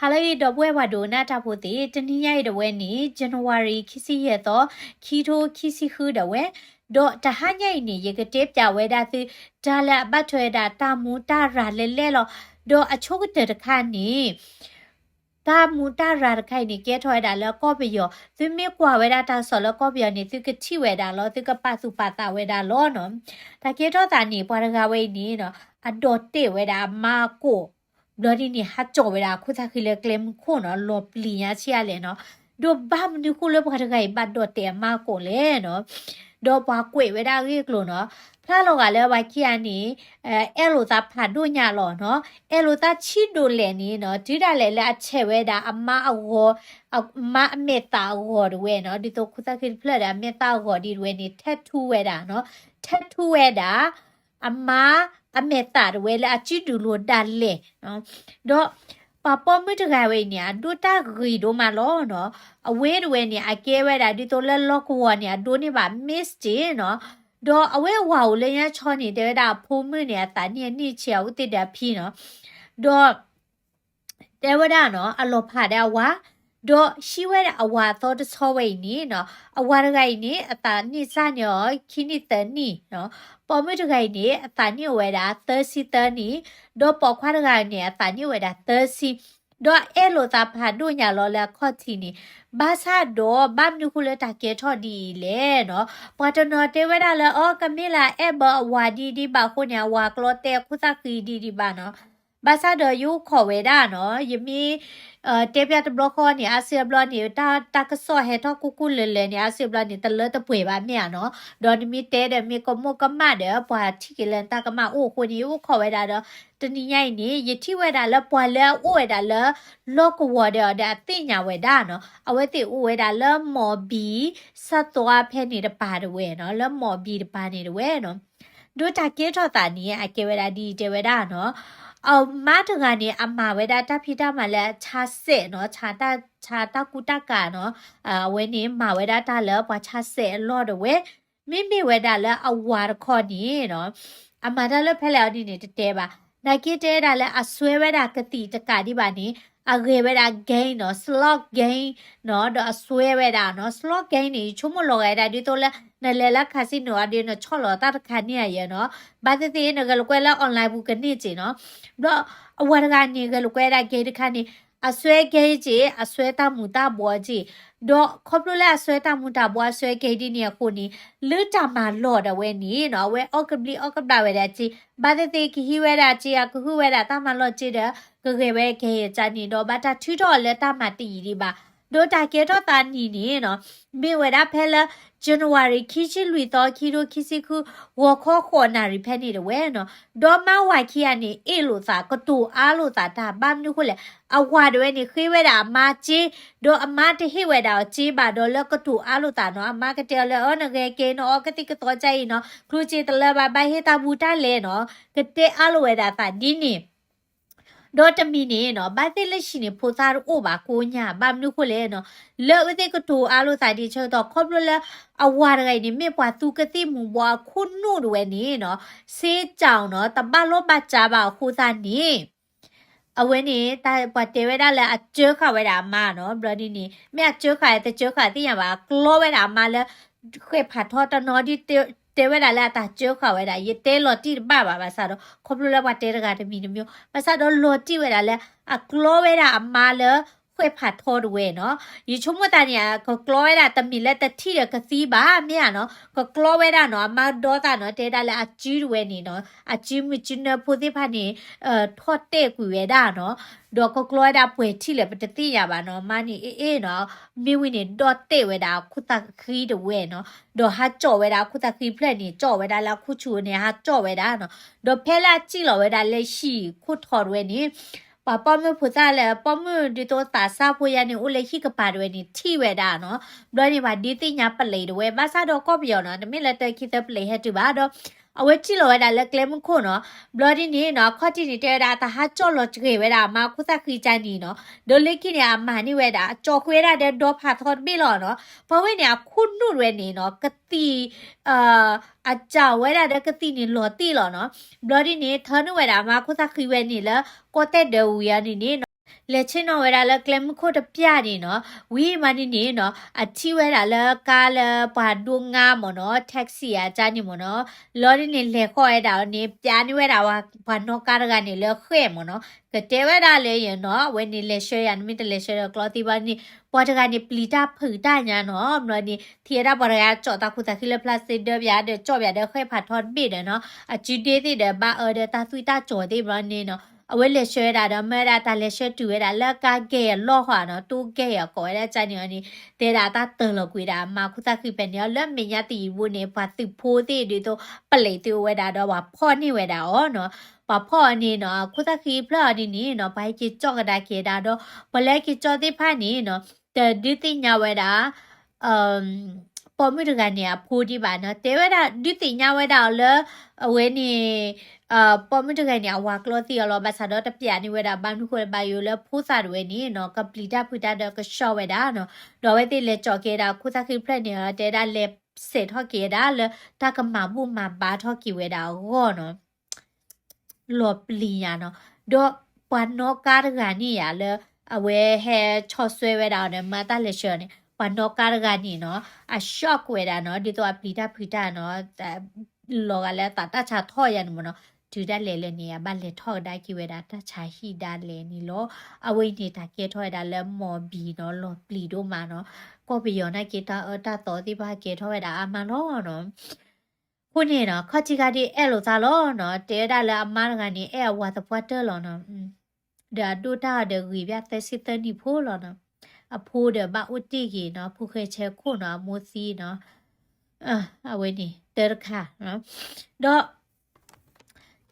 ဟါလၢအဂ့ၤ ဒီပုၢ်ဝဲၢ်ပှၤဒိကနၣ်တၢ်ဖိသ့ၣ်, တနံၤညါအံၤဒၣ်ဝဲန့ၣ် January ခံဆံယဲၢ်သီ, ခံထိခံဆံဃုဒၣ်ဝဲ, ဒီးတဟါညါအံၤန့ၣ် ယကတဲပၠးဝဲဒၣ်သု တၢ်လၢအဘၣ်ထွဲဝဲဒၣ်တၢ်မူတၢ်ရၤလဲၢ်လဲၢ်လီၤ. ဒီးအဆိကတၢၢ်တခါန့ၣ် တၢ်မူတၢ်ရၤတခါအံၤန့ၣ် ကဲထီၣ်ဝဲဒၣ်လၢကီၢ်ပယီၤ, သုမ့ၢ်ကွၢ်ဝဲဒၣ်တၢ်ကစီၣ်လၢကီၢ်ပယီၤန့ၣ် သုကထံၣ်ဝဲဒၣ်လီၤ, သုကပာ်သူၣ်ပာ်သးဝဲဒၣ်လီၤနီၤ. တၢ်ကဲထီၣ်သးန့ၣ် ပှၤတဂၤဝဲအံၤန့ၣ်နီၤ အဒိးတဲာ်ဝဲဒၣ်အမါအကိာ်, ဘျီဒ်န့ၣ် ဟးကၠီၣ်ဝဲဒၣ်အခိၣ်သၣ်ဃံလၢကျဲမုၢ်ခိၣ်နီၤ, လီၤပျံၤညါဆံးအါလဲၣ်နီၤ. ဒီးဘၣ်မနုၤဃိလၢပှၤတဂၤအံၤဘၣ်ဒိးတဲာ်အမါအကိာ်လဲၣ်နီၤ. ဒီးပှၤကွဲးဝဲဒၣ်အဂ့ၢ်အကျိၤနီၤ, ဖျါလီၤဂာ်လၢပှၤခံဂၤန့ၣ် အဲၣ်လိာ်သးဖးဒိၣ်ညါလီၤနီၤ, အဲၣ်လိာ်သးဆံးဒိၣ်လဲၣ်န့ၣ်နီၤ, တုၤဒၣ်လဲာ်လၢအဆဲးဝဲဒၣ်အမါအဂီၤ, အမါအမဲာ်သၣ်အဂီၤတဝဲနီၤ, ဒ်သိးခိၣ်သၣ်ဃံတဖျၢၣ်ဒီးအမဲာ်သၣ်အဂီၤဒ်တဝဲန့ၣ် ထဲထူဝဲဒၣ်နီၤ, ထဲထူဝဲဒၣ် အမါအမဲာ်သၣ်တဝဲလၢအစုဒုးလိာ်ဒၣ်လဲာ်နီၤ. ဒီးပှၤပိာ်မုၣ်တဂၤဝဲအံၤန့ၣ် အဒိၣ်တၢ်ဂ့ၤဒိၣ်မးလီၤနီၤ. အဝဲတဝဲန့ၣ် အကဲဝဲဒၣ်ဒ်သိးလၢလီၢ်ကဝီၤန့ၣ် အဒိးန့ၢ်ဘၣ် Miss နီၤ. ဒီးအဝဲအဝၤအိၣ်လၢညါဆီန့ၣ် တဲဝဲဒၣ်အဖိမုၣ်န့ၣ် အသးနံၣ်အနံၣ်ဆံး အအိၣ်သ့ၣ်ဒီးအဖံနီၤ. ဒီး တဲဝဲဒၣ်နီၤ အလီၤဖးဒီးအဝၤ, ဒီးဟံးဝဲဒၣ်အဝၤအသီတဆီဝဲအံၤန့ၣ်နီၤ, အဝၤတဂၤအံၤန့ၣ် အသးနံၣ်စၢ်န့ၢ်အီၤ ခံနံၣ်သၢနံၣ်နီၤ, ပိာ်မုၣ်တဂၤအံၤန့ၣ် အသးနံၣ်အိၣ်ဝဲဒၣ်သၢဆံသၢနံၣ်, ဒီးပိာ်ခွါတဂၤန့ၣ် အသးနံၣ်အိၣ်ဝဲဒၣ်သၢဆံ, ဒီးအဲၣ်လိာ်သးဖးဒိၣ်ညါလီၤလၢအခီၣ်ထံးန့ၣ်, ဘၣ်ဆၣ်ဒီးဘၣ်မနုၤဃိလၢတၢ်ကဲထီၣ်ဒ်အံၤလဲၣ်နီၤ, ပှၤတနီၤတဲဝဲဒၣ်လၢ အီ ကမ့ၢ်လၢအအဲၣ်ဘၢအဝၤဒ်ဒ်ဘၣ်အဃိန့ၣ် အဝၤကျီတဲာ်အခိၣ်သၣ်ဃံဒ်ဒ်ဘၣ်နီၤ. ဘၣ်ဆၣ်ဒီးယအိၣ်ခိးဝဲဒၣ်နီၤ, ယမ့ၢ် တဲပျးတဘျီဃီန့ၣ် အါစုအဘျီန့ၣ် တၢ်ကစီၣ်ဟဲထီၣ်ကိၢ်ကိၢ်လၢၤလၢၤန့ၣ် အါစုအဘျီန့ၣ် တလၢတပှဲၤဘၣ်မ့ၢ်ဧါနီၤ, ဒီးနမ့ၢ်တဲဒီးမ့ၢ်ကမူၣ်ကမၣ်ဒီး ပှၤထံၣ်က့ၤလၢနတၢ်ကမၣ်အိၣ်အဃိန့ၣ် ယအိၣ်ခိးဝဲဒၣ်ဒီး တနံၤညါအံၤန့ၣ် ယထံၣ်ဝဲဒၣ်လၢပှၤလၢအအိၣ်ဝဲဒၣ်လၢ လီၢ်ကဝီၤဒီးအီၤဒီးအသ့ၣ်ညါဝဲဒၣ်နီၤ, အဝဲသ့ၣ်အိၣ်ဝဲဒၣ်လၢမိၢ်ဘံ စၢသွါဖဲန့ၣ်တပၤတဝဲနီၤ, လၢမိၢ်ဘံတပၤန့ၣ်တဝဲနီၤ. ဒီးတၢ်ကဲထီၣ်သးန့ၣ် အကဲဝဲဒၣ်ဒ်တဲဝဲဒၣ်နီၤ, အမါတဂၤန့ၣ် အမၤဝဲဒၣ်တၢ်ဖံးတၢ်မၤလၢအဆါစဲးနီၤ, ဆါတၢ်ကူတၢ်ကၤနီၤ, အဝဲန့ၣ်မၤဝဲဒၣ်တၢ်လၢပှၤဆါစဲးအလီၢ်တဝဲ, မ့မ့ၢ်ဝဲဒၣ်လၢအဝၤတခီန့ၣ်နီၤ အမၤတၢ်လၢဖဲလဲၣ်အီၤဒ်န့ၣ်တတဲဘၣ်. နာ်က့တဲဒၣ်လၢအစွဲဝဲဒၣ်ကသံၣ်တကးဒံးဘၣ်န့ၣ် အဂဲၤဝဲဒၣ် game နီၤ, slot game နီၤ, ဒီးအစွဲဝဲဒၣ်နီၤ, slot game န့ၣ် ယဆိကမိၣ်လီၤဂာ်ဒၣ်ဒ်သိးလၢ နလဲၤလၢ casino အဒုး နဆီၣ်လီၤတၢ်တခါန့ၣ်အယဲၢ်နီၤ, ဘၣ်သ့ၣ်သ့ၣ် နဂဲၤလိာ်ကွဲလၢ online ပူၤကန့ၢ်က့နီၤ. ဘျီ အဝၤတဂၤန့ၣ် ဂဲၤလိာ်ကွဲဒၣ် game တခါန့ၣ် အစွဲ game က့ အစွဲတၢ်မူၤတၢ်ဘှီးက့, ဒီးခီဖျိလၢအစွဲတၢ်မူၤတၢ်ဘှီးအစွဲ game ဒ်န့ၣ်အဃိန့ၣ် လၢတၢ်မၤလီၢ်ဒၣ်ဝဲန့ၣ်နီၤ အဝဲအီၣ်ကဘျံးအီၣ်ကဘျၣ်ဝဲဒၣ်က့, ဘၣ်သ့ၣ်သ့ၣ်ကဟံးဝဲဒၣ်က့ အကဟုၣ်ဝဲဒၣ်တၢ်မၤလီၢ်က့ဒီး ကဂဲၤဝဲ game အကန့ၣ် ဒီးဘၣ်တၢ်ထုးထီၣ်အီၤလၢတၢ်မၤတယံၤဒံးဘၣ်. ဒီးတၢ်ကဲထီၣ်သးနံၤန့ၣ်နီၤ မ့ၢ်ဝဲဒၣ်ဖဲလၢ January ခံဆံလွံၢ်သီ ခံထိခံဆံဃု ဂီၤခီဃိးနၣ်ရံၣ်ဖဲန့ၣ်တဝဲနီၤ, ဒီးမါဝၤခံဂၤန့ၣ် အ့ၣ်လိာ်သး ကတိၤအါလိာ်သးတၢ် ဘၣ်မနုၤဃိလဲၣ်, အဝၤတဝဲန့ၣ် ဃ့ဝဲဒၣ်အမါစ့, ဒီးအမါတဟ့ၣ်ဝဲဒၣ်အီၤစ့ဘၣ်ဒီး လၢကတိၤအါလိာ်သးနီၤ, အမါကတဲအီၤလၢ အၢ နဂဲၤက့နီၤ အီကသံၣ်ကသီကါအံၤနီၤ ကျိၣ်စ့တလၢဘၣ် ဘၣ်ဟ့ၣ်တၢ်ဘူးတၢ်လဲနီၤ, ကတဲအါလိာ်ဝဲဒၣ်သးဒ်န့ၣ် ဒီးတမံၤန့ၣ်နီၤ ဘၣ်သ့ၣ်လၢဟံၣ်န့ၣ် ဖိသၣ်တအိၣ်ဘၣ်ကိးညါ, ဘၣ်မနုၤဃိလဲၣ်နီၤ, လၢအဝဲသ့ၣ်ကတိၤအါလိာ်သးဒ်ဆၢကတီၢ် ခီဖျိလၢ အဝၤတဂၤအံၤန့ၣ် မ့ၢ်ပှၤသူကသံၣ်မူၤဘှီးအခိၣ်နူာ်တဝဲန့ၣ်နီၤ, စ့ကၠီနီၤ တဘၣ်လီၢ်ဘၣ်စးဘၣ်အဃိသတးန့ၣ် အဝဲန့ၣ် တၢ်ပှၤတဲဝဲဒၣ်လၢအစၢဃာ်ဝဲဒၣ်အမါနီၤ, ဘျီဒ်န့ၣ် မ့ၢ်အစၢဃာ်တစၢဃာ်သ့ၣ်ညါဘၣ်, အကျီဝဲဒၣ်အမါလၢ ဃဲးဖးထီတနီၤဒ်တဲဝဲဒၣ်လၢအတၢ်စၢဃာ်ဝဲဒၣ်, ယတဲလီၤတံၢ်တဘၣ်ဘၣ်, ဘၣ်ဆၣ်ဒီး ခီဖျိလၢပှၤတဲတဂၤတမံၤတမံၤ, ဘၣ်ဆၣ်ဒီးလီၤတံၢ်ဝဲဒၣ်လၢ အကျီဝဲဒၣ်အမါလၢ ဃဲးဖးထီတဝဲနီၤ, ယဆိကမိၣ်သးန့ၣ် ကကျီဝဲဒၣ်တမ့ၢ်လၢတထံၣ်ဒီးကသံဘၣ် မ့ၢ်ဧါနီၤ, ကကျီဝဲဒၣ်နီၤ အမါဒီသးနီၤ တဲဒၣ်လၢအစုတဝဲန့ၣ်နီၤ, အစုမုၢ်စုနၢဖိသ့ၣ်တဖၣ်န့ၣ် ထီၣ်တဲာ်ကွံာ်ဝဲဒၣ်နီၤ, ဒီးကကျီဝဲဒၣ်ပှဲၤထံၣ်လဲၣ် ပတသ့ၣ်ညါဘၣ်နီၤ, မါန့ၣ်အ့ၣ်အ့ၣ်နီၤ, မ့ၢ်ဝံၤန့ၣ် ဒီၣ်တဲာ်ဝဲဒၣ်အခိၣ်သၣ်ဃံတဝဲနီၤ, ဒီးဟးကၠီၣ်ဝဲဒၣ်အခိၣ်သၣ်ဃံဖျၢၣ်န့ၣ် ကၠီၣ်ဝဲဒၣ်လၢအခိၣ်ဆူၣ်န့ၣ် ဟးကၠီၣ်ဝဲဒၣ်နီၤ, ဒီးဖဲလၢအစံၣ်လီၤဝဲဒၣ်လၢဟံၣ်ခိၣ်ထီတဝဲန့ၣ် ပှၤပိာ်မုၣ်ဖိသၣ်လၢ ပိာ်မုၣ်ဒ်သိးသးစၢ်ဖိယါန့ၣ် အိၣ်လၢဟံၣ်ကပၤတဝဲန့ၣ် ထံၣ်ဝဲဒၣ်နီၤ, ဘျီန့ၣ် ပှၤဒုးသ့ၣ်ညါပလံးတဝဲ ဘၣ်ဆၣ်ဒီးကီၢ်ပယီၤနီၤ တမ့ၢ်လၢတၢခံသၢပလံးဟဲတုၤဘၣ်ဒီး အဝဲစံၣ်လီၤဝဲဒၣ်လၢကျဲမုၢ်ခိၣ်နီၤ, ဘျီဒ်န့ၣ်နီၤ အခီၣ်ထံးန့ၣ် တဲဝဲဒၣ် အတဟးကၠီၣ်လီၤစှဲးဝဲဒၣ်အမါခိၣ်သၣ်ဃံကါန့ၣ်နီၤ, ဒီးလၢခံန့ၣ် အမၤန့ၢ်ဝဲဒၣ် အကၠီၣ်ဃုာ်ဝဲဒၣ်ဒီးဒီဖးထီတဘ့ၣ်လီၤနီၤ, ပှၤဝဲန့ၣ် အခိၣ်နူာ်တဝဲန့ၣ်နီၤ ကသံၣ် အစၢ်ဝဲဒၣ်ဒီးကသံၣ်န့ၣ်လီၤတံၢ်လီၤနီၤ, ဘျီဒ်န့ၣ် ထၢနုာ်ဝဲဒၣ်အမါခိၣ်သၣ်ဃံဝဲန့ၣ်လၢ ကီၢ်တဲၣ်ဒၢဝံၤအီၤန့ၣ်န့ၣ်နီၤ, လဲၤဆ့ၣ်နီၤဝဲဒၣ်လၢကျဲမုၢ်ခိၣ်တပျၢ်န့ၣ်နီၤ, ဝံၤမးန့ၣ်န့ၣ်နီၤ အထံၣ်ဝဲဒၣ်လၢကါလၢပှၤဒိငါမ့ၢ်နီၤ taxi အကါန့ၣ်မ့ၢ်နီၤ, လီၤဒ်န့ၣ် လဲၤဃီၣ်ဝဲဒၣ်အီၤန့ၣ် ပျးန့ၢ်ဝဲဒၣ်ပှၤနီၣ်ကါတဂၤန့ၣ်လၢဃဲၣ်မ့ၢ်နီၤ, ကတဲဝဲဒၣ်လၢယနီၤ အဝဲန့ၣ်လဲၤဆှၢယၤ နမ့ၢ်တလဲၤဆှၢဒီးကျီသံဘၣ်န့ၣ် ပှၤတဂၤန့ၣ်ပျံၤတၢ်ဖုးတၢ်ညါနီၤ, ဘျီန့ၣ် ထံၣ်ဝဲဒၣ်ပှၤတဂၤကၠီၣ်သးခူသးဃံလၢ plastic ဒၢပၠးဒီး ကၠီၣ်ပၠးဒီးဃဲၣ်ဖးထီတဘ့ၣ်ဒီးနီၤ, အစုဒ့သ့ၣ်ဒီးဘၣ်အၢဒီးတၢ်သွံၣ်တၢ်ကၠီၤသ့ၣ်ဘျီန့ၣ်နီၤ, အဝဲလဲၤဆှၢဝဲဒၣ်ဒီးမၢဝဲဒၣ်တၢ်လဲၤဆှၢတုၤဝဲဒၣ်လၢကါဂဲၤအလီၢ်ဃီနီၤ, တိၢ်ဂဲၤအကိးဝဲဒၣ်ကါန့ၣ်အီၤန့ၣ် တဲဒၣ်တၢ်တၢၤလီၤကွံာ်ဒၣ်အမါခူသၣ်ဃံဖဲန့ၣ်အီၤ လၢမဲာ်ညါတယံၤဘိန့ၣ် ပှၤသုးဖိသ့ၣ်ဒ်သိး ပလံးသုးအိၣ်ဝဲဒၣ်ဒီးပှၤဖီၣ်န့ၢ်ဝဲဒၣ်အီၤနီၤ, ပှၤဖီၣ်အီၤန့ၣ်နီၤ ခူသၣ်ဃံဖျၢၣ်အီၤန့ၣ်န့ၣ်နီၤ ပှၤဟဲက့ၤကၠီၣ်ကဒါက့ၤဒၣ်ဒီး ပှၤလၢဟဲက့ၤကၠီၣ်သ့ၣ်တဖၣ်န့ၣ်နီၤ တဒုးသ့ၣ်ညါဝဲဒၣ် ပိာ်မုၣ်တဂၤန့ၣ်အဖိဒံးဘၣ်နီၤ, တဲဝဲဒၣ်ဒုးသ့ၣ်ညါဝဲဒၣ်အီၤလၢ အဝဲန့ၣ် ပိာ်မုၣ်တဂၤန့ၣ် အဝၤကျီသံအီၤလီၤ, ဘၣ်ဆၣ်ဒီးတပျးန့ၢ်ဝဲဒၣ် ဘၣ်မနုၤဃိလၢဘၣ်ယိၣ်လၢဖိသၣ်တဝဲန့ၣ်နီၤ ကပျံၤတၢ်ဖုးတၢ်ဒီးကဆှီဝဲဒၣ်နီၤ, ဒီးအဝဲသ့ၣ်လဲၤကၠီၣ်က့ၤဒၣ်ခူသၣ်ဃံဖျၢၣ်န့ၣ် တဲဒၣ်လဲၤစဲးထီၣ်က့ၤဝဲဒၣ်လၢ တၢ်ကမၤဘူၣ်မၤဘါထီၣ်က့ၤဝဲဒၣ်အဂီၢ်နီၤ လီၤပျံၤညါနီၤ, ဒီးပှၤနီၣ်ကါတဂၤန့ၣ်ယါလၢ အဝဲဟဲဆီၣ်ဆွဲဝဲဒၣ်အီၤဒီးမၤတၢ်လဲၤဆှၢအီၤန့ၣ် ပှၤနီၣ်ကါတဂၤန့ၣ်နီၤ အ shock ဝဲဒၣ်နီၤ ဒ်သိးအပျံၤတၢ်ဖုးတၢ်နီၤ လီၤဂာ်လၢအသးတၢ်ဆါထီၣ်ယါန့ၣ်မ့ၢ်နီၤ, တုၤဒၣ်လဲာ်လၢန့ၣ် အဘၣ်လဲၤထီၣ်ကဒါက့ၤဝဲဒၣ်တၢ်ဆါဟံၣ်ဒၣ်လဲာ်န့ၣ်လီၤ. အဝဲအံၤန့ၣ် တၢ်ကဲထီၣ်ဝဲဒၣ်လၢမီၢ်ဘံနီၤ လီၤပျံၤဒိၣ်မးနီၤ, ကီၢ်ပယီၤနာ်က့တၢ်အၢတၢ်သီသ့ၣ်တဖၣ်ကဲထီၣ်ဝဲဒၣ်အါမးလီၤနီၤ. အဃိန့ၣ်နီၤ ခီၣ်ထံးခါဒ်အဲၣ်လိာ်သးလီၤနီၤ, တဲဝဲဒၣ်လၢအမါတဂၤန့ၣ် အဲၣ်အဝၤသပှၢ်တၢၢ်လီၤနီၤ, ဒီးအဒိၣ်တၢ်အီၤဒီးဂံၢ်ဘၣ်သၢဆံသၢနံၣ်ဖိလီၤနီၤ, အဖိဒီးဘၣ်အိၣ်တ့ၢ်ဂ့ၤနီၤ ဖိၣ်ဃဲဆဲခိၣ်နီၤ အမိၢ်သံနီၤ, အဝဲန့ၣ် တၢတခါ,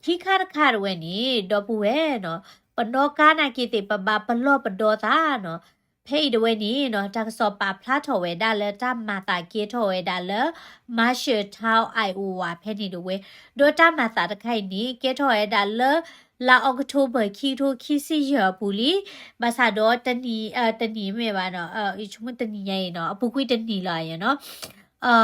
ဒီး ခံခါတခါတဝဲန့ၣ် ဒီပုၢ်ဝဲၢ်နီၤ, ပနီၣ်ကါနာ်က့သ့ၣ် ပဘၣ်ပလီၢ်ပဒီသးနီၤ, ဖဲအံၤတဝဲန့ၣ်နီၤ တၢ်ကစီၣ်ပာ်ဖျါထီၣ်ဝဲဒၣ်လၢတၢ်မၤသးကဲထီၣ်ဝဲဒၣ်လၢ Marshalltown Iowa ဖဲန့ၣ်တဝဲ, ဒီးတၢ်မၤသးတခါအံၤန့ၣ် ကဲထီၣ်ဝဲဒၣ်လၢ လါ October ခံကထိခံဆံယဲၢ်အပူၤလံ, ဘၣ်ဆၣ်ဒီးတနံၤ, တနံၤမ့ၢ်ဘၣ်နီၤ, ယဆိကမိၣ်တနံၤညါအံၤနီၤ အပူၤကွံာ်တနံၤလီၤယဲနီၤ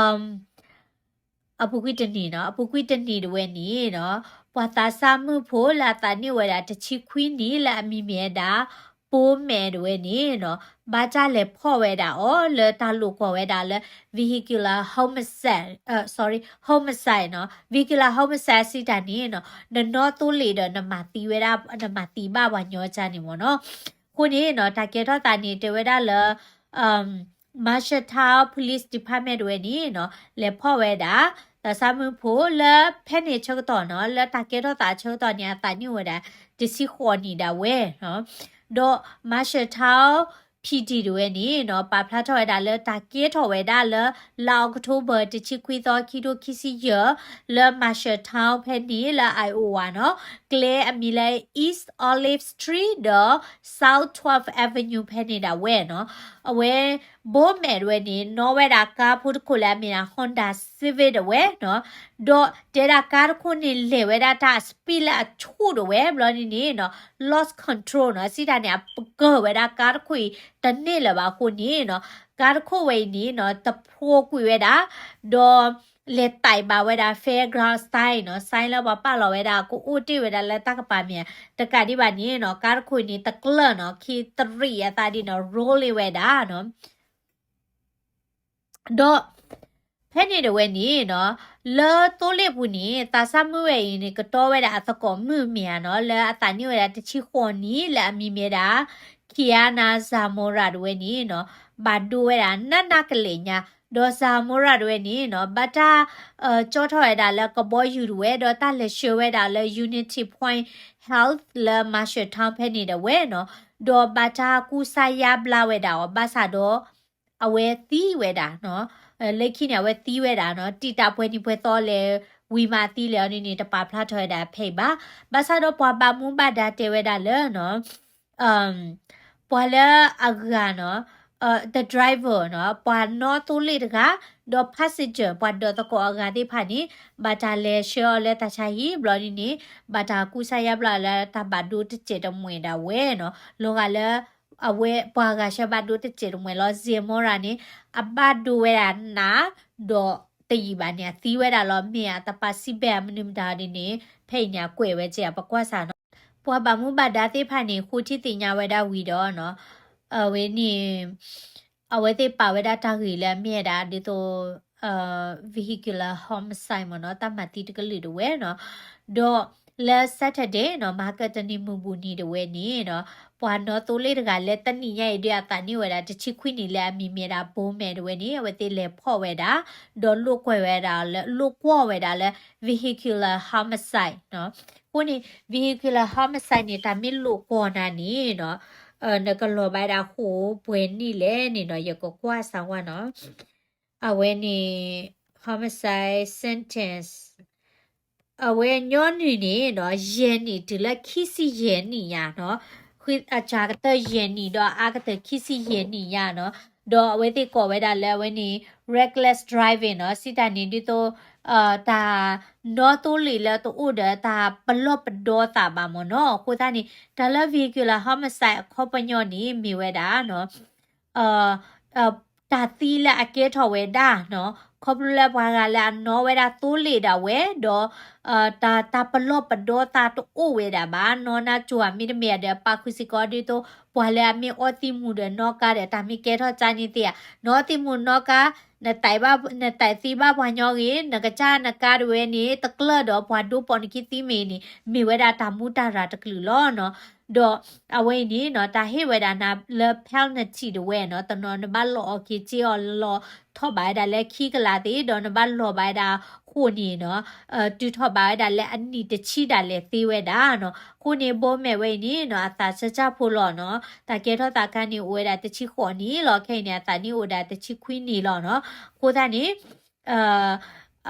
အပူၤကွံာ်တနံၤနီၤ, အပူၤကွံာ်တနံၤတဝဲန့ၣ်နီၤ, ပှၤသးစၢ်မုၣ်ဖိလၢအသးနံၣ်ဝဲဒၣ်တဆံခွံနံၣ်လၢအမံၤမ့ၢ်ဝဲဒၣ် ပိမဲာ်တဝဲန့ၣ်နီၤ, ဘၣ်တၢ်လဲၤဖီၣ်ဝဲဒၣ်အီၤလၢတၢ်လိာ်ကွီၢ်ဝဲဒၣ်လၢ vehicular homicide, sorry, homicide နီၤ, vehicular homicide စံးတၢ်န့ၣ်နီၤ, နနီၣ်သိလ့ၣ်ဒီးနမၤသံဝဲဒၣ်, နမၤသံဘၣ်ပှၤညီကါန့ၣ်မ့ၢ်နီၤ. အဃိန့ၣ်နီၤ တၢ်ကဲထီၣ်သးန့ၣ် တဲဝဲဒၣ်လၢ Marshalltown Police Department တဝဲန့ၣ်နီၤ လဲၤဖီၣ်ဝဲဒၣ် သးစၢ်မုၣ်ဖိလၢဖဲန့ၣ်ဆၢကတီၢ်နီၤ လၢတၢ်ကဲထီၣ်သးဆၢကတီၢ်န့ၣ် အသးနံၣ်ဝဲဒၣ် တဆံဃိးနံၣ်ဒၣ်ဝဲနီၤ, ဒီး Marshalltown PD တဝဲန့ၣ်နီၤ ပာ်ဖျါထီၣ်ဝဲဒၣ်လၢတၢ်ကဲထီၣ်ဝဲဒၣ်လၢ လါ October တဆံခွံသီ ခံကထိခံဆံယဲၢ် လၢ Marshalltown ဖဲန့ၣ်လၢ Iowa နီၤ, ကျဲအမံၤလၢ East Olive Street ဒီး South twelfth Avenue ဖဲန့ၣ်ဒၣ်ဝဲနီၤ, အဝဲ ပိမဲာ်တဝဲန့ၣ် နီၣ်ဝဲဒၣ်ကါဖိတခိၣ်လၢအမ့ၢ်ဒၣ် Honda Civic တဝဲနီၤ, ဒီးတဲဒၣ်ကါတခိၣ်န့ၣ် လဲၤဝဲဒၣ်တၢ် speed လၢအဆူၣ်တဝဲ ဘျီန့ၣ်န့ၣ်နီၤ lost control နီၤ, စံးတၢ်န့ၣ် အကၢၢ်ဝဲဒၣ်ကါတခိၣ်အံၤ တန့ၢ်လၢၤဘၣ်အဃိန့ၣ်နီၤ ကါတခိၣ်ဝဲအံၤန့ၣ်နီၤ တဖျိကွံာ်ဝဲဒၣ်, ဒီး လဲၤတဲာ်ဘၣ်ဝဲဒၣ် fairground sign နီၤ, sign လၢပှၤပာ်လီၤဝဲဒၣ် ကအိၣ်တ့ၢ်ဝဲဒၣ်လၢတၢ်ကပၤမ့ၢ်ဧါ, တကးဒံးဘၣ်န့ၣ်နီၤ ကါတခိၣ်အံၤန့ၣ် တကျၢၢ်နီၤ ခံတရံးအသးဒ်နီၤ roll လ့ၣ်ဝဲဒၣ်နီၤ ဒီး ဖဲန့ၣ်တဝဲန့ၣ်နီၤ လၢသိလ့ၣ်ပူၤန့ၣ် သးစၢ်မုၣ်ဝဲအံၤန့ၣ် ကတီဝဲဒၣ်အသကိးမုၣ်မ့ၢ်ဧါနီၤ လၢအသးနံၣ်ဝဲဒၣ်တဆံဃိးနံၣ် လၢအမံၤမ့ၢ်ဒၣ် Kiana Zamora တဝဲန့ၣ်နီၤ ဘၣ်ဒိဝဲဒၣ်နးနးကလဲာ်ညါ, ဒီး Zamora တဝဲန့ၣ်နီၤ ဘၣ်တၢ် ကၠီထီၣ်ဝဲဒၣ်လၢကဘီယူၤတဝဲ ဒီးတၢ်လဲၤဆှၢဝဲဒၣ်လၢ Unity Point Health လၢ Marshalltown ဖဲန့ၣ်တဝဲနီၤ, ဒီးဘၣ်တၢ်ကူစါယါဘျါဝဲဒၣ်အီၤ ဘၣ်ဆၣ်ဒီး အဝဲသံဝဲဒၣ်နီၤ, လၢခံန့ၣ် အဝဲသံဝဲဒၣ်နီၤ, တံာ်တာ်ပှဲၤနံၤပှဲၤသီလဲၣ် ဝံၤမးသံလဲၣ်အီၤန့ၣ်န့ၣ် တပာ်ဖျါထီၣ်ဝဲဒၣ်ဖဲအံၤဘၣ်. ဘၣ်ဆၣ်ဒီးပှၤဘၣ်မူဘၣ်ဒါတဲဝဲဒၣ်လၢနီၤ ပှၤလၢအဂၤနီၤ, the driver နီၤ, ပှၤနီၣ်သိလ့ၣ်တဂၤ, ဒီး passenger ပှၤဒိးသကိးအဂၤသ့ၣ်တဖၣ်န့ၣ် ဘၣ်တၢ်လဲၤဆှၢအီၤလၢတၢ်ဆါဟံၣ် ဘျီန့ၣ်န့ၣ် ဘၣ်တၢ်ကူစါယါဘျါလၢတၢ်ဘၣ်ဒိတစဲးတမှဲၤဒၣ်ဝဲနီၤ, လီၤဂာ်လၢ အဝဲပှၤဂၤဆှၢဘၣ်ဒိတစဲးတမှဲၤလီၤ. Zamora န့ၣ် အဘၣ်ဒိဝဲဒၣ်နး, ဒီးတယံာ်ဘၣ်န့ၣ် အသံဝဲဒၣ်လီၤ. မ့ၢ်အတပာ်စံးဘၣ်မနုၤမတၤဒ်န့ၣ် ဖဲအံၤန့ၣ် အကွဲးဝဲကဲ ပကွၢ်စၢ်နီၤ. ပှၤဘၣ်မူဘၣ်ဒါသ့ၣ်တဖၣ်န့ၣ် ဃိထံသ့ၣ်ညါဝဲဒၣ်ဝံၤဒီးနီၤ, အဝဲန့ၣ် အဝဲသ့ၣ်ပာ်ဝဲဒၣ်တၢ်ဂ့ၢ်လၢအမ့ၢ်ဝဲဒၣ်ဒ်သိး vehicular homicide မ့ၢ်နီၤ, တၢ်မၤသံတကလုာ်ဒၣ်ဝဲနီၤ. ဒီးလၢ Saturday နီၤ, မဟါကတနံၤမုၢ်ဘူးနံၤဒၣ်ဝဲန့ၣ်နီၤ, ပှၤနီသိလ့ၣ်တဂၤလၢတနံၣ်ညါအံၤဒုး အသးန့ၢ်ဝဲဒၣ်တဆံခွံနံၣ်လၢအမံၤမ့ၢ်ဒၣ် Bowman ဒၣ်ဝဲန့ၣ် အဝဲသ့ၣ်လဲၤဖီၣ်ဝဲဒၣ် ဒီးလိာ်ကွဲဝဲဒၣ်လၢ လိာ်ကွီၢ်ဝဲဒၣ်လၢ vehicular homicide နီၤ. အဃိန့ၣ် vehicular homicide န့ၣ် တၢ်မ့ၢ်လိာ်ကွီၢ်နၤန့ၣ်နီၤ, နကလီၤဘၣ်ဒၣ်ဃိာ်ပှဲၤနံၣ်လဲၣ်န့ၣ်နီၤ, ယကကွၢ်စၢ်ဝါနီၤ. အဝဲန့ၣ် homicide sentence အဝဲညီနုၢ်န့ၣ်နီၤ, ယဲၢ်နံၣ်တုၤလၢခံဆံယဲၢ်နံၣ်ညါနီၤ, ဃုအစှၤကတၢၢ်ယဲၢ်နံၣ်ဒီးအါကတၢၢ်ခံဆံယဲၢ်နံၣ်ညါနီၤ. ဒီးအဝဲသ့ၣ်ကိးဝဲဒၣ်လၢအဝဲန့ၣ် reckless driving နီၤ, စံးတၢ်န့ၣ်ဒ်သိး တၢ်နီသိလ့ၣ်လၢတအိၣ်ဒီးတၢ်ပလီၢ်ပဒီသးဘၣ်မ့ၢ်နီၤ. အဃိသတးန့ၣ် တၢ်လၢ vehicular homicide အခီပညီန့ၣ် မ့ၢ်ဝဲဒၣ်နီၤ တၢ်သံလၢအကဲထီၣ်ဝဲဒၣ်နီၤ, ခီဖျိလၢပှၤဂၤလၢအနီဝဲဒၣ်သိလ့ၣ်ဒၣ်ဝဲ, ဒီး တၢ် တၢ်ပလီၢ်ပဒီသးတအိၣ်ဝဲဒၣ်ဘၣ်, နီၢ်နါကၠိၤဧါ မ့တမ့ၢ်ဒီး ပာ်ဃုာ်စ့ၢ်ကီးဒ်သိး ပှၤလၢအမ့ၢ်အီသံးမူၤဒီးနီၣ်ကါဒီး တၢ်မ့ၢ်ကဲထီၣ်ကၢ်န့ၣ်သ့ဧါ, နီၣ်သံးမူၤနီၣ်ကါ နသံးဘၣ်ပှၤညီဂ့ၤ, နကစၢ်နကါဒၣ်ဝဲန့ၣ် တကျၢၢ်ဒီးပှၤဒိပီးနခံသံမ့ၢ်န့ၣ် မ့ၢ်ဝဲဒၣ်တၢ်မူတၢ်ရၤတကလုာ်လီၤနီၤ. ဒီးအဝဲအံၤန့ၣ်နီၤ တၢ်ဟ့ၣ်ဝဲဒၣ်နၤလၢ penalty ဒၣ်ဝဲနီၤ, တနီၤနဘၣ်လီၤအီၤက့ၤစ့အီၤလီၤထီၣ်ဘၣ်ဝဲဒၣ်လၢခံကလးသ့, ဒီးနဘၣ်လီၤဘၣ်ဝဲဒၣ်ဃိာ်န့ၣ်နီၤ, တုၤထီၣ်ဘၣ်ဝဲဒၣ်လၢအနံၣ်တဆံဒၣ်လဲာ်သ့ဝဲဒၣ်နီၤ. အဃိန့ၣ် Bowman ဝဲအံၤန့ၣ်နီၤ အသးစၢ်စၢ်ဖိလီၤနီၤ, တၢ်ကဲထီၣ်သးခါန့ၣ်အိၣ်ဝဲဒၣ်တဆံဃိးနံၣ်လီၤ. ခဲအံၤန့ၣ် အသးနံၣ်အိၣ်ဒၣ်တဆံခွံနံၣ်လီၤနီၤ. အဃိသတးန့ၣ်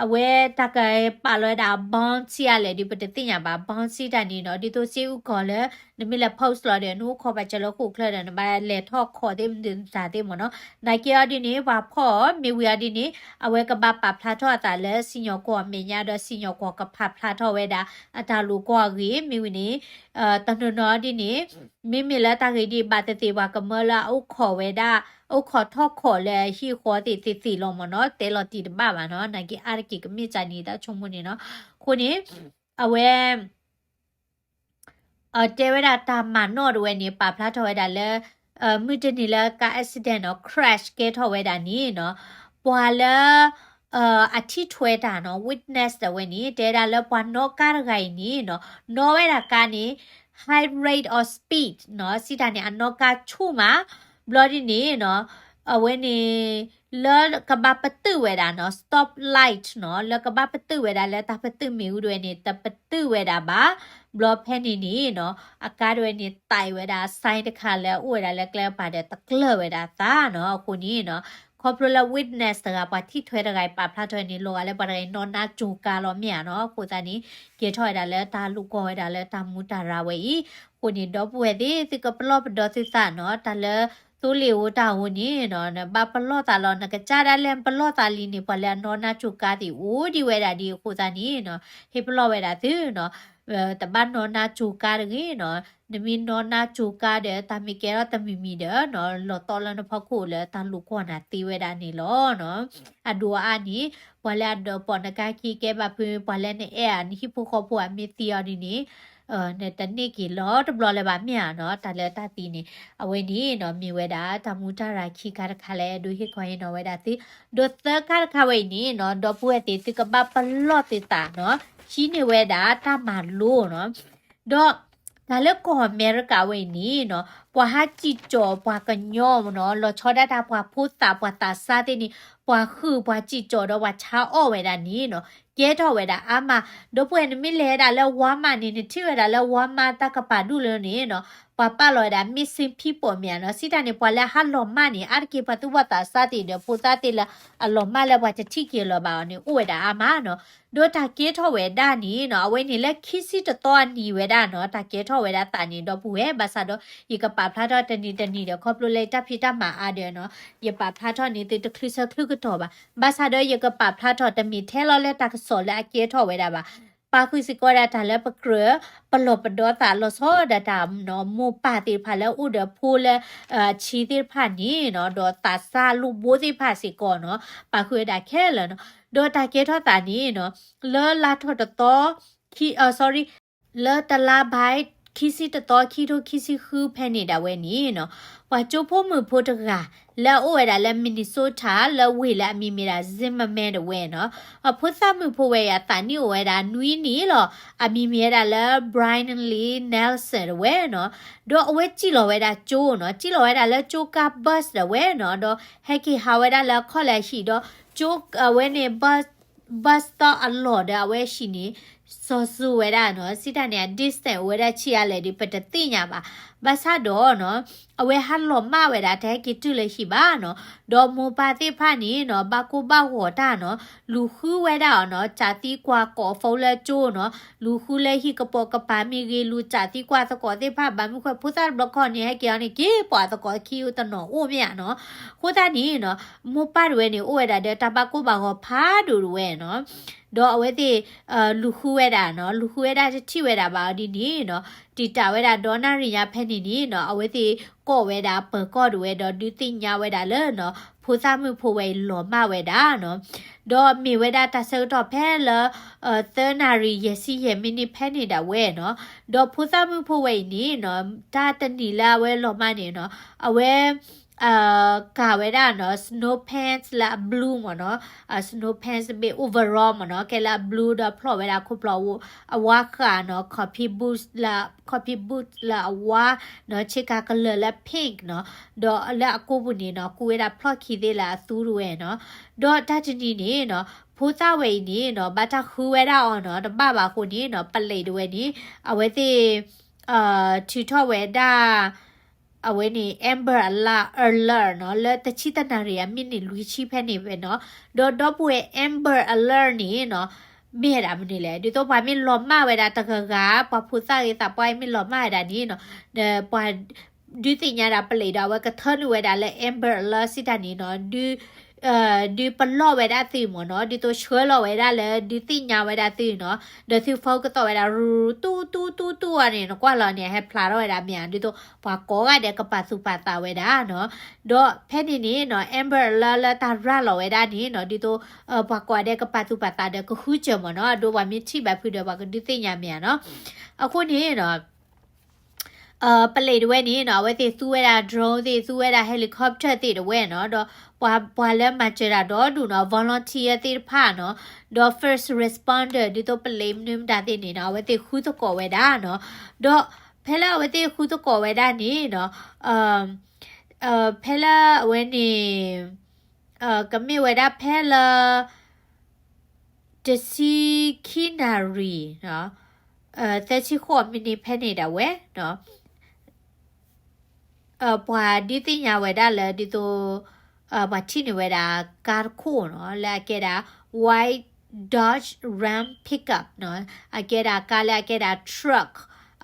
အဝဲတၢ်ကပာ်လီၤဝဲဒၣ် bond စံးအါလဲၣ်ဒီး ပတသ့ၣ်ညါဘၣ်, bond စံးတၢ်န့ၣ်နီၤ ဒ်သိးစ့အုၣ်ကီၤလၢ နမ့ၢ်လဲၤ post လီၤဒီး နအိၣ်ခိးပာ်စၢၤလၢဃိာ်ချၢဒီး နဘၣ်လဲၤထီၣ်ခိးသ့ၣ်မနုၤတၢ်သ့ၣ်မ့ၢ်နီၤ. နာ်က့အီၤဒ်န့ၣ် ပှၤဖီၣ်အီၤ မ့ၢ်ဝံၤအီၤဒ်န့ၣ် အဝဲကဘၣ်ပာ်ဖျါထီၣ်အသးလၢစံၣ်ညီၣ်ကွီၢ်အမဲာ်ညါဒီး စံၣ်ညီၣ်ကွီၢ်ကပာ်ဖျါထီၣ်ဝဲဒၣ် အတၢ်လိာ်ကွီၢ်အဂ့ၢ်, မ့ၢ်ဝံၤန့ၣ် တနီၤနီၤဒ်န့ၣ် မ့မ့ၢ်လၢတၢ်ဂ့ၢ်ဒ်အံၤ ဘၣ်သ့ၣ်သ့ၣ်ပှၤကမၢလၢအအိၣ်ခိးဝဲဒၣ် အိၣ်ခိးထီၣ်ခိးလၢအဟံၣ်အဃီသ့ၣ်သ့ၣ်သ့ၣ်လီၤမ့ၢ်နီၤ, တဲလီၤတံၢ်တဘၣ်ဘၣ်နီၤ, နာ်က့အါတက့ၢ်ကမ့ၢ်ကၢ်န့ၣ် တၢ်ဆိကမိၣ်န့ၣ်နီၤ. အဃိန့ၣ် အဝဲ တဲဝဲဒၣ်တၢ်မၤနီၣ်ဒၣ်ဝဲန့ၣ် ပာ်ဖျါထီၣ်ဝဲဒၣ်လၢ မုၢ်တနံၤလၢကါ accident နီၤ crash ကဲထီၣ်ဝဲဒၣ်န့ၣ်နီၤ, ပှၤလၢ အထံၣ်ထွဲတၢ်နီၤ witness ဒၣ်ဝဲန့ၣ် တဲဒၣ်လၢပှၤနီၣ်ကါတဂၤအံၤန့ၣ်နီၤ နီၣ်ဝဲဒၣ်ကါန့ၣ် high rate of speed နီၤ, စံးတၢ်န့ၣ် အနီၣ်ကါဆူၣ်မး, ဘျီဒ်န့ၣ်နီၤ အဝဲန့ၣ် လၢကဘၣ်ပတုာ်ဝဲဒၣ်နီၤ stop light နီၤ, လၢကဘၣ်ပတုာ်ဝဲဒၣ်လၢတၢ်ပတုာ်မ့ၣ်အူဒၣ်ဝဲန့ၣ် တပတုာ်ဝဲဒၣ်ဘၣ်, ဘျီဖဲန့ၣ်န့ၣ်နီၤ အကါဒၣ်ဝဲန့ၣ် သံးဝဲဒၣ် sign တခါလၢအအိၣ်ဝဲဒၣ်လၢကျဲကပၤဒီး တကျၢၢ်ဝဲဒၣ်သးနီၤ, အဃိန့ၣ်နီၤ ခီဖျိလၢ witness တဂၤ ပှၤထံၣ်ထွဲတဂၤအံၤ ပာ်ဖျါထီၣ်န့ၣ် လီၤဂာ်လၢပှၤတဂၤအံၤ နီၣ်နါကၠိၤကါလီၤမ့ၢ်ဧါနီၤ, အဃိသတးန့ၣ် ကဲထီၣ်ဝဲဒၣ်လၢတၢ်လိာ်ကွီၢ်ဝဲဒၣ်လၢတၢ်မူတၢ်ရၤဝဲအံၤ, အဃိန့ၣ် ဒီပုၢ်ဝဲၢ်သ့ၣ် သုကပလီၢ်ပဒီသုသးနီၤ, တၢ်လၢသိလ့ၣ်ဧိၤတၢ်ဧိၤန့ၣ်နီၤ နဘၣ်ပလီၢ်သးလီၤ, နကစၢ်ဒၣ်လဲာ်ပလီၢ်သးလံန့ၣ် ပှၤလၢအနီၣ်နါကၠိၤကါသ့ၣ်အိၣ်ဒံးဝဲဒၣ်ဒ်အဃိသတးန့ၣ်နီၤ ဟ့ၣ်ပလီၢ်ဝဲဒၣ်သုနီၤ တဘၣ်နီၣ်နါကၠိၤကါတဂ့ၤနီၤ, နမ့ၢ်နီၣ်နါကၠိၤကါဒီး တၢ်မ့ၢ်ကဲထီၣ်တမံၤမံၤဒီးနီၤ လီၤတီလၢနဖီခိၣ်လၢတၢ်လိာ်ကွီၢ်နၤသ့ဝဲဒၣ်န့ၣ်လီၤနီၤ, အဒိၣ်အအါန့ၣ် ပှၤလၢအဒိးပိာ်နကါခံကဲဘၣ်ဖု ပှၤလၢနအဲၣ်ဧါ နဟံၣ်ဖိဃီဖိဧါ မ့ၢ်သံအီၤဒ်န့ၣ် နတန့ၢ်က့ၤလီၤတဘျီလၢၤဘၣ်မ့ၢ်ဧါနီၤ, တၢ်လၢတၢ်သံန့ၣ် အဝဲန့ၣ်နီၤ မ့ၢ်ဝဲဒၣ်တၢ်မူတၢ်ရၤခံခါတခါလၢအဲၣ်ဒိးဟ့ၣ်ခီဟ့ၣ်နီၤဝဲဒၣ်သု, ဒီးသၢခါတခါဝဲအံၤန့ၣ်နီၤ ဒီပုၢ်ဝဲၢ်သ့ၣ် သုကဘၣ်ပလီၢ်သုသးနီၤ, ဟံးန့ၢ်ဝဲဒၣ်တၢ်မၤလိနီၤ, ဒီးတၢ်လၢကီၢ်အမဲရကၤဝဲအံၤန့ၣ်နီၤ ပှၤဟးစံၣ်ကၠီၣ်ပှၤကညီနီၤ လီၤဆီဒၣ်တၢ်ပှၤဖိသၣ်ပှၤသးစၢ်သ့ၣ်န့ၣ် ပှၤဟုၣ်ပှၤစံၣ်ကၠီၣ်ဒီးပှၤဆါအီၣ်ဝဲဒၣ်န့ၣ်နီၤ ကဲထီၣ်ဝဲဒၣ်အါမး, ဒီပုၢ်ဝဲၢ်နမ့ၢ်လဲၤဝဲဒၣ်လၢ Walmart န့ၣ် နထံၣ်ဝဲဒၣ်လၢ Walmart တၢ်ကပၤဒူၣ်လၢန့ၣ်နီၤ ပှၤပာ်လီၤဝဲဒၣ် missing people မ့ၢ်ဧါနီၤ, စံးတၢ်န့ၣ် ပှၤလၢဟးလီၤမၢ်န့ၣ် အါတက့ၢ်ပှၤသူၣ်ဘီၣ်သးစၢ်သ့ၣ်ဒီးဖိသၣ်သ့ၣ်လၢအလီၤမၢ်လၢပှၤတထံၣ်က့ၤလၢၤဘၣ်အီၤန့ၣ် အိၣ်ဝဲဒၣ်အါမးနီၤ, ဒီးတၢ်ကဲထီၣ်ဝဲဒၣ်န့ၣ်နီၤ အဝဲန့ၣ်လၢခံဆံတသီအနံၤဝဲဒၣ်နီၤ တၢ်ကဲထီၣ်ဝဲဒၣ်သးန့ၣ် ဒီပုၢ်ဝဲၢ် ဘၣ်ဆၣ်ဒီး ယကပာ်ဖျါထီၣ်တနံၤတနံၤဒီး ခီဖျိလၢယတၢ်ဖံးတၢ်မၤအါဒီးနီၤ ယပာ်ဖျါထီၣ်န့ၣ်သုတချုးဆၢချုးကတီၢ်ဘၣ်, ဘၣ်ဆၣ်ဒီးယကပာ်ဖျါထီၣ်တမ့ၢ်ထဲလီၤလၢတၢ်ကစီၣ်လၢအကဲထီၣ်ဝဲဒၣ်ဘၣ်, ပာ်ဃုာ်စ့ၢ်ကီးဒၣ်တၢ်လၢပကြၢး ပလီၢ်ပဒီသးလီၤဆီဒၣ်တၢ်နီၤ မိၢ်ပၢ်သ့ၣ်တဖၣ်လၢအိၣ်ဒီးဖိလၢ အဆံးသ့ၣ်တဖၣ်န့ၣ်နီၤ ဒီးသးစၢ်လိာ်ဘိသ့ၣ်တဖၣ်စ့ၢ်ကီးနီၤ ပာ်ဃုာ်ဝဲဒၣ်ခဲလၢာ်နီၤ, ဒီးတၢ်ကဲထီၣ်သးန့ၣ်နီၤ လၢလါထီၣ်တသီ ခံ sorry လၢတလါဘၣ် ခံဆံတသီ ခံထိခံဆံဃုဖဲန့ၣ်ဒၣ်ဝဲန့ၣ်နီၤ, ပှၤကၠိဖိမုၣ်ဖိတဂၤ လၢအအိၣ်ဝဲဒၣ်လၢ Minnesota လၢဝ့ၢ်လၢအမံၤမ့ၢ်ဒၣ် Zimmerman တဝဲနီၤ, အဖိသၣ်မုၣ်ဖိဝဲအံၤ အသးနံၣ်အိၣ်ဝဲဒၣ်နွံနံၣ်လီၤ. အမံၤမ့ၢ်ဝဲဒၣ်လၢ Bryonlee Nelson တဝဲနီၤ, ဒီးအဝဲစံၣ်လီၤဝဲဒၣ်ကၠိနီၤ, စံၣ်လီၤဝဲဒၣ်လၢကၠိကါ bus တဝဲနီၤ, ဒီးဟဲက့ၤဟးဝဲဒၣ်လၢအခီၣ်လၢအဟံၣ်ဒီး ကၠိအဝဲန့ၣ် bus bus stop အလီၢ်ဒီးအဝဲဟံၣ်န့ၣ် စီၤစုၤဝဲဒၣ်နီၤ, စံးတၢ်န့ၣ် အ distance အိၣ်ဝဲဒၣ်ဆံးအါလဲၣ်ဒီး ပတသ့ၣ်ညါဘၣ်. ဘၣ်ဆၣ်ဒီးနီၤ, အဝဲဟးလီၤမၢ်ဝဲဒၣ် တဟဲက့ၤတုၤလၢဟံၣ်ဘၣ်နီၤ, ဒီးမိၢ်ပၢ်သ့ၣ်တဖၣ်န့ၣ်နီၤ ဘၣ်ကိၢ်ဘၣ်ဂီၤတၢ်နီၤ, လူၤဃုဝဲဒၣ်အီၤနီၤ, ကးသံကွၢ်ကိး phone လၢကၠိနီၤ, လူၤဃုလၢဟံၣ်ကပိာ်ကပၤမ့ၢ်ဂ့ၤ, လူၤကးသံကွၢ်သကိးသ့ၣ်တဖၣ်, ဘၣ်မနုၤဃိ ဖိသၣ်တဘျီခီန့ၣ် ဟဲက့ၤအီၤန့ၣ် က့ၤပိာ်သကိးခံအူတနီၤအိၣ်မ့ၢ်ဧါနီၤ. အဃိသတးန့ၣ်နီၤ, မိၢ်ပၢ်တဝဲန့ၣ် အိၣ်ဝဲဒၣ်ဒီးတၢ်ဘၣ်ကိၢ်ဘၣ်ဂီၤဖးဒိၣ်တဝဲနီၤ. ဒီးအဝဲသ့ၣ် လူၤဃုဝဲဒၣ်နီၤ, လူၤဃုဝဲဒၣ်တထံၣ်ဝဲဒၣ်ဘၣ်အီၤဒ်န့ၣ်နီၤ, တံာ်တာ်ဝဲဒၣ်ဒီနၣ်ရံၣ်ညါဖဲန့ၣ်န့ၣ်နီၤ, အဝဲသ့ၣ်ကိးဝဲဒၣ်ပၢၤကီၢ်တဝဲဒီး ဒုးသ့ၣ်ညါဝဲဒၣ်လၢနီၤ, ဖိသၣ်မုၣ်ဖိဝဲအံၤလီၤမၢ်ဝဲဒၣ်နီၤ. ဒီးမ့ၢ်ဝဲဒၣ်တၢ်ဆၢကတီၢ်ဖဲလၢ သၢနၣ်ရံၣ်ယဲၢ်ဆံယဲၢ်မံးနံးဖဲန့ၣ်ဒၣ်ဝဲနီၤ. ဒီးဖိသၣ်မုၣ်ဖိဝဲအံၤန့ၣ်နီၤ, တၢ်တနံၤလၢအဝဲလီၤမၢ်န့ၣ်နီၤ, အဝဲ ကၤဝဲဒၣ်နီၤ snow pants လၢအ blue မ့ၢ်နီၤ, snow pants တဘ့ၣ် overall မ့ၢ်နီၤ, ကဲလၢအ blue ဒီးဖျီၣ်ဝဲဒၣ်ခိၣ်ဖျီၣ်အဝါဃာ်နီၤ, copy boots လၢ copy boots လၢအဝါနီၤ, ဆ့ကၤကလၢာ်လၢ pink နီၤ, ဒီးလၢအကိာ်ပူၤန့ၣ်နီၤ ကူဝဲဒၣ်ဖျီၣ်ခံသ့ၣ်လၢအသူတဝဲနီၤ. ဒီးတၢ်တနံၤန့ၣ်နီၤ, ဖိသၣ်ဝဲအံၤန့ၣ်နီၤ ဘၣ်တၢ်ဃုဝဲဒၣ်အီၤနီၤ, တဘၣ်ဘၣ်အဃိန့ၣ်နီၤ, ပလံးတဝဲန့ၣ် အဝဲသ့ၣ် ထုးထီၣ်ဝဲဒၣ် အဝဲန့ၣ် Amber Alert, alert နီၤ, လၢတဆံတနၣ်ရံၣ်အမံးနံးလွံၢ်ဆံဖဲန့ၣ်ဝဲနီၤ. ဒီးဒီပုၢ်ဝဲၢ် Amber Alert န့ၣ်နီၤ, မ့ၢ်ဝဲဒၣ်မနုၤလဲၣ်, ဒ်သိးပှၤမ့ၢ်လီၤမၢ်ဝဲဒၣ်တဂၤဂၤ, ပှၤဖိသၣ်ဂ့ၤသးပှၢ်မ့ၢ်လီၤမၢ်ဝဲဒၣ်န့ၣ်နီၤ, ဒီးပှၤ ဒုးသ့ၣ်ညါဒၣ်ပလံးဒီး အဝဲကထၢနုာ်ဝဲဒၣ်လၢ Amber Alert စံးတၢ်န့ၣ်နီၤ, ဒုး ဒုးပလီၢ်ဝဲဒၣ်သုမ့ၢ်နီၤ, ဒ်သိးဆှၢလီၤဝဲဒၣ်လၢ ဒုးသ့ၣ်ညါဝဲဒၣ်သုနီၤ, ဒီးသု phone ကသီၣ်ဝဲဒၣ် ရူ တူၢ်တူၢ်တူၢ်တူၢ်အီၤန့ၣ် နကွၢ်လီၤန့ၣ် ဟဲဖျါထီၣ်ဝဲဒၣ်မ့ၢ်ဧါ, ဒ်သိးပှၤကိးဂၤဒဲးကပာ်သူၣ်ပာ်သးဝဲဒၣ်နီၤ. ဒီးဖဲန့ၣ်န့ၣ်နီၤ Amber Alert လၢတၢ်ရၤလီၤဝဲဒၣ်န့ၣ်နီၤ, ဒ်သိး ပှၤကိးဂၤဒဲးကပာ်သူၣ်ပာ်သးဒီးကဃုစၢၤမ့ၢ်နီၤ, အဒိပှၤမ့ၢ်ထံၣ်ဘၣ်ဖုဒီးပှၤကဒုးသ့ၣ်ညါမ့ၢ်ဧါနီၤ. အဃိန့ၣ်နီၤ ပလံးတဝဲန့ၣ်နီၤ, အဝဲသ့ၣ်သူဝဲဒၣ် drone သ့ၣ်, သူဝဲဒၣ် helicopter သ့ၣ်တဝဲနီၤ, ဒီးပှၤ ပှၤလၢမၤစၢၤတၢ်ဒီဒူၣ်နီၤ, volunteer သ့ၣ်တဖၣ်နီၤ, ဒီး first responder ဒ်သိးပလံးမနုၤမတၤသ့ၣ်န့ၣ်နီၤ, အဝဲသ့ၣ်ဃုသကိးဝဲဒၣ်နီၤ. ဒီးဖဲလၢအဝဲသ့ၣ်ဃုသကိးဝဲဒၣ်န့ၣ်နီၤ, ဖဲလၢအဝဲန့ၣ် ကမ့ၢ်ဝဲဒၣ်ဖဲလၢ တဆံခံနၣ်ရံၣ် သၢဆံဃိးမံးနံးဖဲန့ၣ်ဒၣ်ဝဲနီၤ, ပှၤဒုးသ့ၣ်ညါဝဲဒၣ်လၢဒ်သိး ပှၤထံၣ်န့ၢ်ဝဲဒၣ်ကါတခိၣ်နီၤ, လၢအကဲဒၣ် white Dodge Ram pickup နီၤ, အကဲဒၣ်ကါလၢအကဲဒၣ် truck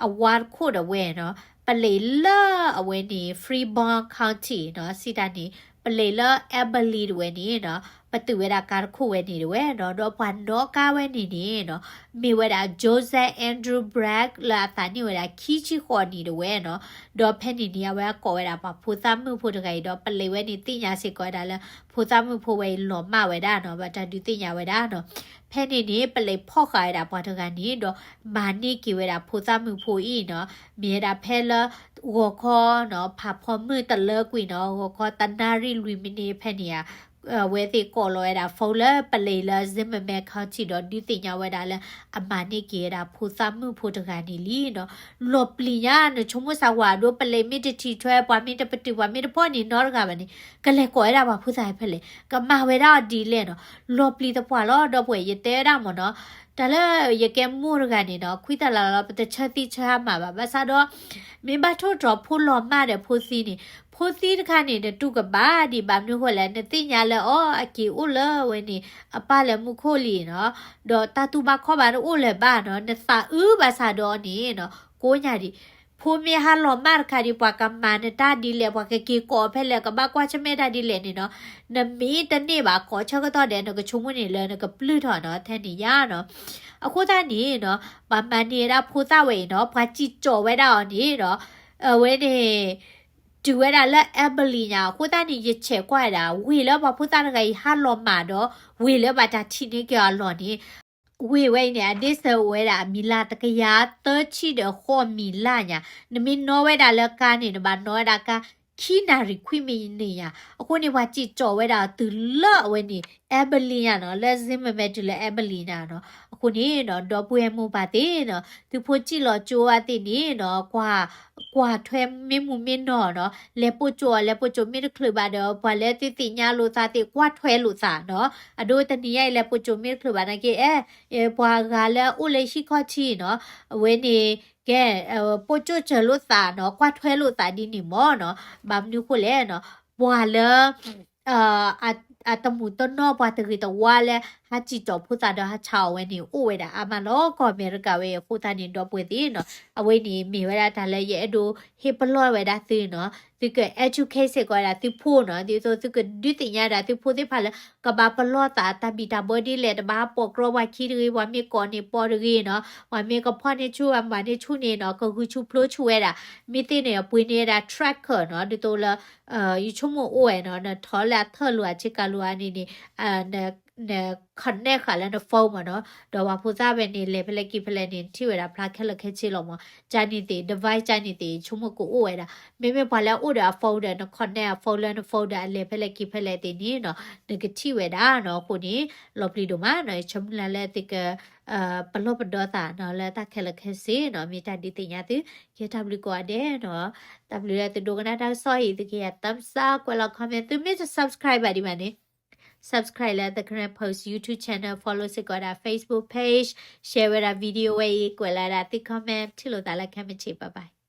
အဝါတခိၣ်ဒၣ်ဝဲနီၤ, ပလံးလၢအဝဲန့ၣ် Faribault County နီၤ, စံးတၢ်န့ၣ် ပလံးလၢ Abilene တဝဲန့ၣ်နီၤ, ပတုာ်ဝဲဒၣ်ကါတခိၣ်ဝဲန့ၣ်တဝဲနီၤ, ဒီးပှၤနီၣ်ကါဝဲန့ၣ်န့ၣ်နီၤ, မ့ၢ်ဝဲဒၣ် Joseph Andrew Bragg လၢအသးနံၣ်ဝဲဒၣ်ခံဆံဃိးနံၣ်တဝဲနီၤ. ဒီးဖဲန့ၣ်န့ၣ် အဝဲအကိးဝဲဒၣ်ပှၤဖိသၣ်မုၣ်ဖိတဂၤအံၤ, ဒီးပလံးဝဲန့ၣ်သ့ၣ်ညါစ့ၢ်ကီးဝဲဒၣ်လၢ ဖိသၣ်မုၣ်ဖိဝဲအံၤလီၤမၢ်ဝဲဒၣ်နီၤ, ဘၣ်တၢ်ဒုးသ့ၣ်ညါဝဲဒၣ်နီၤ. ဖဲန့ၣ်န့ၣ် ပလံးဖီၣ်ဃာ်ဝဲဒၣ်ပှၤတဂၤန့ၣ်ဒီး မၤန့ၢ်က့ၤဝဲဒၣ်ဖိသၣ်မုၣ်ဖိအံၤနီၤ, မ့ၢ်ဝဲဒၣ်ဖဲလၢ ဂီၤခီနီၤ ဖးဖီမုၢ်တလၢကွံာ်နီၤ, ဂီၤခီတနၣ်ရံၣ်လွံၢ်မံးနံးဖဲန့ၣ်ဧါ, အဝဲသ့ၣ်ကိးလီၤဝဲဒၣ် phone လၢပလံးလၢ Zimmerman County ဒီးဒုးသ့ၣ်ညါဝဲဒၣ်လၢ အမၤန့ၢ်က့ၤဝဲဒၣ်ဖိသၣ်မုၣ်ဖိတဂၤန့ၣ်လံနီၤ. လီၤပျံၤညါ နဆိကမိၣ်စၢ်ဝၤဒိ ပလံးမ့ၢ်တထံၣ်ထွဲ ပှၤမ့ၢ်တပတုာ် ပှၤမ့ၢ်တဖီၣ်န့ၣ်နီတဂၤဘၣ်န့ၣ် ကလဲၤကိးဝဲဒၣ်ပှၤဖိသၣ်ဖဲလဲၣ် ကမၤဝဲဒၣ်အီၤဒ်လဲၣ်နီၤ. လီၤပျံၤသပှၢ်လီၤ ဒီပုၢ်ဝဲၢ် ယတဲဝဲဒၣ်မ့ၢ်နီၤ, တၢ်လၢယကဲမိၢ်တဂၤန့ၣ်နီၤ ခွံသၢလါလီၤ ပတဆၢသံဆၢဟါမၢ်ဘၣ်. ဘၣ်ဆၣ်ဒီး မ့ၢ်ဘၣ်ထိၣ်သတြီၤဖိလီၤမၢ်ဒီးဖိသံန့ၣ် ဖိသံတခါန့ၣ် နတူၢ်ကဘၣ်ဒံး ဘၣ်မနုၤဃိလဲၣ် နသ့ၣ်ညါလၢအီၤ အက့ၤအိၣ်လၢဝဲန့ၣ် အပၢ်လၢမူခိၣ်လံနီၤ, ဒီးတၢ်တူၢ်ဘၣ်ခီၣ်ဘၣ်တအိၣ်လၢၤဘၣ်နီၤ, နသးအုးဘၣ်ဆၣ်ဒီးန့ၣ်နီၤ ကိးညါဒံး ဖိမ့ၢ်ဟါလီၤမၢ်တခါဒံး ပှၤကမၤနတၢ်ဒ်လဲၣ် ပှၤကက့ၤကိးဖဲလဲၣ် ကဘၣ်ကွၢ်ဆၢၣ်မဲာ်တၢ်ဒ်လဲၣ်န့ၣ်နီၤ, နမ့ၢ်တန့ၢ်ဘၣ်ကိးဆၢကတီၢ်ဒီး နကဆိကမိၣ်န့ၣ်လၢနကပျုၢ်ထီၣ်နီၤ ထဲန့ၣ်ယါနီၤ. အဃိသတးန့ၣ်နီၤ ပှၤမၤန့ၢ်ဝဲဒၣ်ဖိသၣ်ဝဲအံၤနီၤ ပှၤစံၣ်ကၠီၣ်ဝဲဒၣ်အီၤန့ၣ်ဒီး အဝဲန့ၣ် တုၤဝဲဒၣ်လၢ Abilene ညါ အဃိသတးန့ၣ် ယဆဲးကွၢ်ဝဲဒၣ် ဝ့ၢ်လၢပှၤဖိသၣ်တဂၤအံၤဟါလီၤမၢ်ဒီး ဝ့ၢ်လၢဘၣ်တၢ်ထံၣ်န့ၢ်က့ၤအီၤအလီၢ်န့ၣ် ဝ့ၢ်ဝဲအံၤန့ၣ် အဒ့ၣ်စၢၤအိၣ်ဝဲဒၣ်အမံၤလၢ်တကယၤသၢဆံဒီးဃိးမံၤလၢ်ညါ, နမ့ၢ်နီၣ်ဝဲဒၣ်လၢကါန့ၣ် နဘၣ်နီၣ်ဝဲဒၣ်ကါ ခံနၣ်ရံၣ်ခွံမံးနံးညါ, အဃိန့ၣ် ပှၤစံၣ်ကၠီၣ်ဝဲဒၣ်တုၤလၢအဝဲန့ၣ် Abilene ညါနီၤ, လၢ Zimmerman တုၤလၢ Abilene ညါနီၤ, အဃိန့ၣ်နီၤ ဒီပုၢ်ဝဲၢ်မိၢ်ပၢ်သ့ၣ်နီၤ သုဖိစံၣ်လီၤကၠိအီၤသ့ၣ်န့ၣ်နီၤ ကွၢ် ကွၢ်ထွဲမ့ၢ်မုာ်မ့ၢ်နီၢ်နီၤ, လဲၤပိာ်ကၠိအီၤ လဲၤပိာ်ကၠိမ့ၢ်တချုးဘၣ်ဒီး ပှၤလၢသုသ့ၣ်ညါလိာ်သးသ့ၣ် ကွၢ်ထွဲလိာ်သးနီၤ, အဒိတနံၤညါအံၤ လဲၤပိာ်ကၠိမ့ၢ်တချုးဘၣ်နာ်က့ အဲ ပှၤဂၤလၢအိၣ်လၢဟံၣ်ခီၣ်ထံးနီၤ, အဝဲန့ၣ် ကဲ ပိာ်ကၠိစၢၤလိာ်သးနီၤ, ကွၢ်ထွဲလိာ်သးဒ်န့ၣ်မ့ၢ်နီၤ, ဘၣ်မနုၤဃိလဲၣ်နီၤ, ပှၤလၢ အတမုာ်တနီၢ် ပှၤတဂ့ၤတဝါလၢ ဟးစံၣ်ကၠီၣ်ဖိသၣ်ဒီးဟးဆါအီၤဝဲန့ၣ် အိၣ်ဝဲဒၣ်အါမးလီၤ ကီၢ်အမဲရကၤဝဲအံၤအဃိသတးန့ၣ် ဒီပုၢ်ဝဲၢ်သ့ၣ်နီၤ, အဝဲန့ၣ်မ့ၢ်ဝဲဒၣ်တၢ်လၢယအဲၣ်ဒိးဟ့ၣ်ပလီၢ်ဝဲဒၣ်သုနီၤ, သုက educate စ့ၢ်ကီးဝဲဒၣ်သုဖိနီၤ, ဒ်သိးသုကဒုးသ့ၣ်ညါဒၣ်သုဖိသ့ၣ်တဖၣ်လၢ ကဘၣ်ပလီၢ်သးတၢ်ဘံၣ်တၢ်ဘၢဒ်လဲၣ်, တဘၣ်ပိာ်ကြီပှၤခံတဂ့ၤ, ပှၤမ့ၢ်ကိးန့ၣ်ပိာ်တဂ့ၤနီၤ, ပှၤမ့ၢ်ကဖီၣ်န့ၢ်ဆူၣ် ပှၤမၤန့ၢ်ဆူၣ်န့ၣ်နီၤ ကဂုာ်ဆူၣ်ဖျိဆူၣ်ဝဲဒၣ်, မ့ၢ်သ့ၣ်န့ၣ် ပှ့ၤန့ၢ်ဝဲဒၣ် tracker နီၤ, ဒ်သိးလၢ ယဆိကမိၣ်အိၣ်ဝဲနီၤ, နထီၣ်လၢအထၢၣ်လိၤအဆ့ကၤလိၤအန့ၣ်န့ၣ် န connect ဃာ်လၢန phone မ့ၢ်နီၤ, ဒီးပှၤဖိသၣ်ဝဲန့ၣ် လဲၤဖဲလဲၣ်က့ၤဖဲလဲၣ်န့ၣ် နထံၣ်ဝဲဒၣ်ဖျါခဲလၢာ်ခဲဆ့လီၤမး, ကန့ၣ်သ့ၣ် device ကန့ၣ်သ့ၣ် ယဆိကမိၣ်ကအိၣ်ဝဲဒၣ်, မ့မ့ၢ်ပှၤလၢအအိၣ်ဒီးအ phone ဒီး န connect အ phone လၢန phone ဒီးအလဲၤဖဲလဲၣ်က့ၤဖဲလဲၣ်သ့ၣ်န့ၣ်နီၤ, နကထံၣ်ဝဲဒၣ်နီၤ, အဃိန့ၣ် လီၤပျံၤဒိၣ်မးနီၤ, ယဆိကမိၣ်လၢသုက ပလီၢ်ပဒီသးနီၤ လၢတၢ်ခဲလၢာ်ခဲဆ့နီၤ, မ့ၢ်တၢ်ဒုးသ့ၣ်ညါသု, ကဲတၢ်ဘျုးကိးဂၤဒဲးနီၤ, တၢ်ဘျုးလၢသုဒိကနၣ်တၢ်ကစီၣ်အံၤ သုကယၤ thumbs up ကွဲးလီၤ comment, သုမ့ၢ်တ subscribe ဘၣ်ဒံးဘၣ်န့ၣ် subscribe လၢ The Karen Post YouTube channel, follow စ့ၢ်ကီးဒၣ် Facebook page, share ဝဲဒၣ် video ဝဲအံၤ, ကွဲးလီၤဒၣ်သု comment, ထံၣ်လိာ်သးလၢခဲမုၢ်ဆ့ၣ်, bye bye.